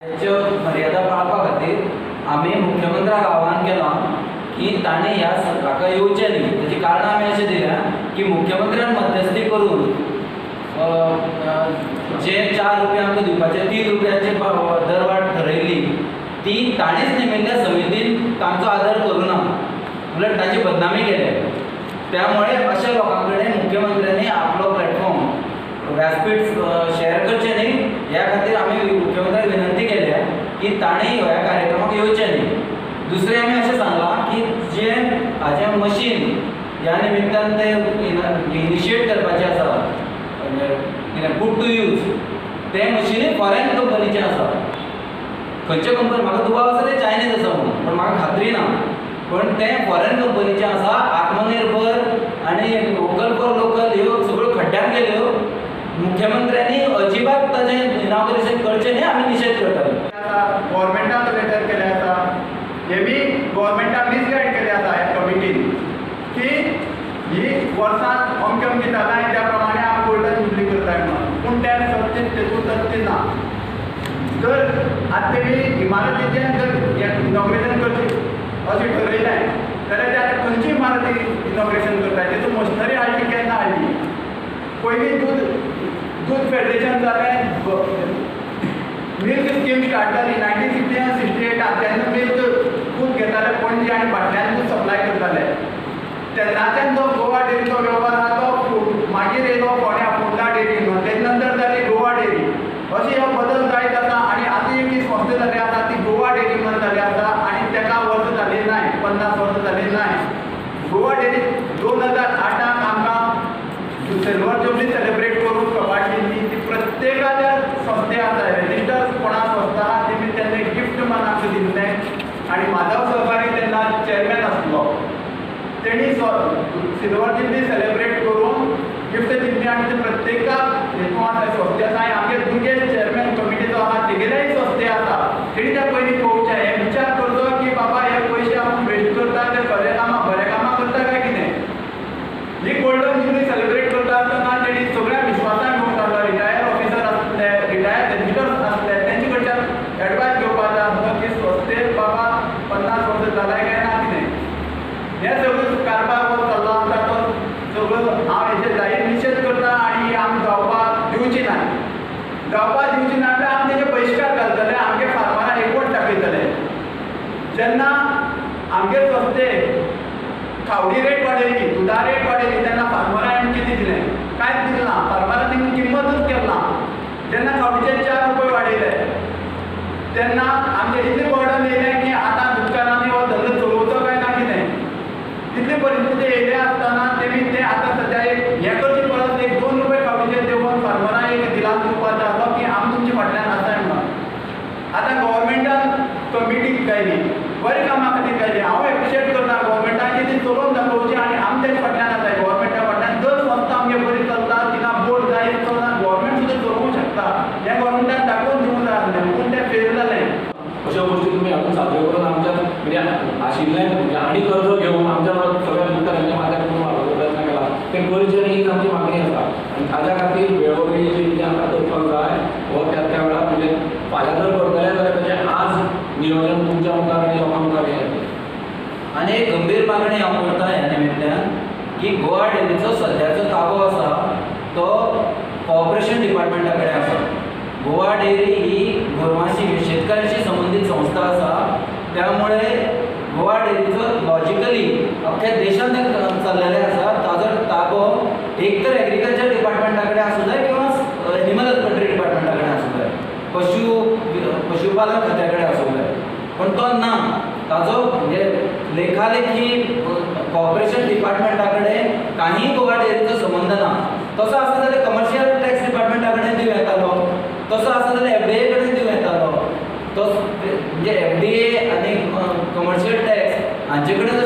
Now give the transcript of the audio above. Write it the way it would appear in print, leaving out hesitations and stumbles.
हाच्यो मर्यादा पाळपा खातीर आमी मुख्यमंत्र्याक आवाहन केलां की ताणें ह्या सत्राक येवचें न्ही. ताची कारणां आमी अशें दिल्या की मुख्यमंत्र्यान मध्यस्थी करून जे 4 रुपया आमकां दिवपाचे 3 रुपयाचे दरवाड ठरयल्ली ती ताणेंच नेमिल्ल्या समितीन तांचो आदर करूं ना, उलट ताची बदनामी केल्या. त्यामुळे अशा लोकां कडेन मुख्यमंत्र्यांनी आपलो प्लॅटफॉर्म व्यासपीठ शेअर करचें न्ही ह्या खातीर आमी मुख्यमंत्र्याक विनंती केल्या की ताणें ह्या कार्यक्रमाक येवचें न्ही. दुसरें आमी अशें सांगलां की जें हाजें मशीन ह्या निमित्तान तें इनिशिएट करपाचें आसा कितें पुट टू यूज, तें मशिनूय फॉरेन कंपनीचें आसा. खंयचे कंपनी म्हाका दुबाव आसा तें चायनीज आसा म्हणून, पूण म्हाका खात्री ना, पण तें फॉरेन कंपनीचें आसा. आत्मनिर्भर आनी वोकल फॉर लोकल ह्यो सगळ्यो खड्ड्यान गेल्यो. मुख्यमंत्र्यांनी अजिबात ताजें इनॉग्रेशन करचें न्ही, आमी निशेध करताले. गव्हर्मेंटान लेटर केलें आसा, हे बी गव्हर्मेंटान मिसगायड केलें आसा ह्या कमिटीन की ही वर्सांत अमकें अमकें जाता आनी त्या प्रमाणे आमी गोल्डन जुबली करताय म्हणून, पूण तें सत्य तेतून सत्य ना. जर आतां तेमी इमारतीचें जर इनॉग्रेशन करचें अशें ठरयलें जाल्यार ते आतां खंयची इमारती इनॉग्रेशन करताय, तेतून मशिनरी हाडली केन्ना हाडली? पयलीं दूद फेडरेशन जालें, मिल्क स्कीम स्टार्ट जाली 1968 तेन्ना मिल्क दूद घेताले पणजी आनी भाटल्यान दूद सप्लाय करताले. तेन्नाच्यान जो गोवा डेअरीचो वेव्हार आहा तो मागीर येयलो फोंड्या फोंडा डेअरी म्हणून, तेजे नंतर जाली गोवा डेअरी. अशें हो बदल जायत आसा आनी आतां एक ही संस्था जाल्ली आसा ती गोवा डेअरी म्हणून जाल्ली आसा आनी तेका वर्सां जाली नाय, 50 वर्सां जाली नाय. गोवा डेअरी 2008 आमकां सिल्वर जुबली सेलिब्रेट करून कपाट दिल्ली ती प्रत्येकाच्या संस्थे आसा, रेजिस्टर कोणा संस्था आहा तेमी तेन्ना गिफ्ट म्हणून आमकां दिल्लें आनी माधव सहकारी तेन्ना चेअरमॅन आसलो, तेणी सिल्वर जुबली सेलिब्रेट करून गिफ्ट दिल्ली आनी ते प्रत्येकाक हेतून आसा संस्थे आसा. आनी आमगे दुर्गेश चेअरमॅन कमिटीचो आहा तेगेलेय संस्थे आसा, तेणी त्या पयलीं पळोवचें, हे विचार करचो की बाबा हे पयशे आपूण वेस्ट करता ते खरें कामां बरें कामां करता काय कितें. ही गोल्डन जुबली सेलिब्रेट करता आसतना तेणी सगळ्या विस्वासान घेवंक जाता, रिटायर ऑफिसर आसले, रिटायर रजिस्टर्स आसले, तेंचे कडच्यान एडवायस घेवपाचो आसलो की संस्थेक बाबा 50 वर्सां जालाय काय ना कितें. हे सगळो कारभार हो चल्लो आसा तो सगळो हांव हेजेर जाहीर निशेध करता आनी आमी जावपाक दिवची ना, जावपाक दिवची ना म्हळ्यार आमी तेजे बहिश्कार घालतले, आमगे फार्मरां एकवट दाखयतले. जेन्ना आमगे संस्थेक खावडी रेट वाडयली, दुदा रेट वाडयली, तेन्ना फार्मरां कितें दिलें? कांयच दिलें ना, फार्मरां तेंची किंमतूच केली ना. जेन्ना खावडीचे 4 रुपये वाडयले तेन्ना आमचें इतलें बर्डन येयलें की आतां दुदकारांनी हो धंदो चलोवचो काय ना कितें, इतली परिस्थिती येयले आसतना तेमी तें आतां सद्या एक हें करचे परस एक 2 रुपये खावडीचे देंवोवन फार्मरां एक दिलास दिवपाचो आसलो की आमी तुमचे फाटल्यान आसाय म्हणून. आतां गव्हर्मेंटान कमिटी कायली, बऱ्या कामा खातीर कायली, हांव एप्रिशिएट करता गव्हर्मेंटान की ती चलोवन दाखोवची आनी आमी तेजे फाटल्यान आसाय. गव्हर्मेंटा फाटल्यान जर संस्था आमगे बरी चलता तिका बोर्ड जाय चलना, गव्हर्मेंट सुद्दां चलोवंक शकता, हें गव्हर्मेंटान दाखोवन दिवंक जाय आसलें, पूण तें फेल जालें. अश्यो गोश्टी तुमी हाडून सादऱ्यो करून आमच्या म्हणजे आशिल्लें म्हणजे आनी कर्ज घेवन आमच्या सगळ्या दुदकारांच्या माथ्यार करून व्हरपाचो प्रयत्न केला, तें करचें न्ही हीच आमची मागणी आसा. आनी ताज्या खातीर वेळोवेळी जें कितें आमकां करपाक जाय हो त्या त्या वेळार म्हणजे फाल्यां जर करतले जाल्यार ताचें आज नियोजन तुमच्या मुखार आनी लोकां मुखार हें येतलें. आनी एक गंभीर मागणी हांव करता ह्या निमित्तान की गोवा डेअरीचो सद्याचो ताबो आसा तो कॉपरेशन डिपार्टमेंटा कडेन आसा. गोवा डेअरी ही गोरवांशी शेतकारांशी संबंदीत संस्था आसा, त्यामुळे गोवा डेअरीचो लॉजिकली अख्ख्या देशांत चल्लेलें आसा, ताजो ताबो एक तर एग्रीकल्चर डिपार्टमेंटा कडेन आसूं जाय किंवा एनिमल हजबंड्री डिपार्टमेंटा कडेन आसूं जाय, पशुपालन खात्या कडेन आसूंक जाय, पूण तो ना. ताजो म्हणजे लेखालेखी कॉर्पोरेशन डिपार्टमेंटा कडेन कांय गोवा डेअरीचो संबंद ना. तसो आसा जाल्यार कमर्शियल टॅक्स डिपार्टमेंटा कडेन दिवं येतालो, तसो आसा जाल्यार एफडीए कडेन दिवं येतालो. तो म्हणजे एफडीए आनी कमर्शियल टॅक्स हांचे कडेन